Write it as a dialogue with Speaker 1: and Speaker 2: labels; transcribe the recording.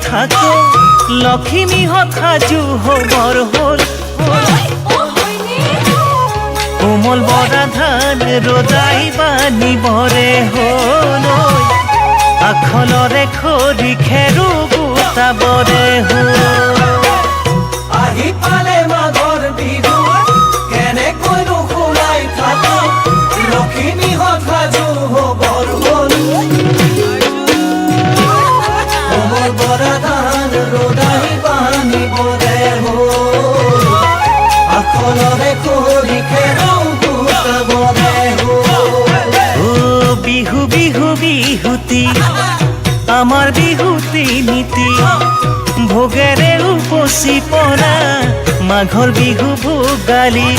Speaker 1: থাকো, লখিমীহঁত সাজু হ'বৰ হ'ল। কোমল বৰা ধান ৰ'দাই বানিবৰে হ'ল, আখলৰে খৰি খেৰো গোটাবৰে হ'ল।
Speaker 2: আহি পালে মাঘৰ বিহু, কেনেকৈনো সোমাই থাকো? লখিমীহঁত সাজু হ'বৰ হ'ল, কোমল বৰা ধান ৰ'দাই বানিবৰে হ'ল, আখলৰে খৰি খেৰো গোটাবৰে হ'ল।
Speaker 1: অ বিহু বিহু বিহুতি, আমাৰ বিহুতি নীতি, ভোগেৰে উপচি পৰা মাঘৰ বিহু ভোগালী।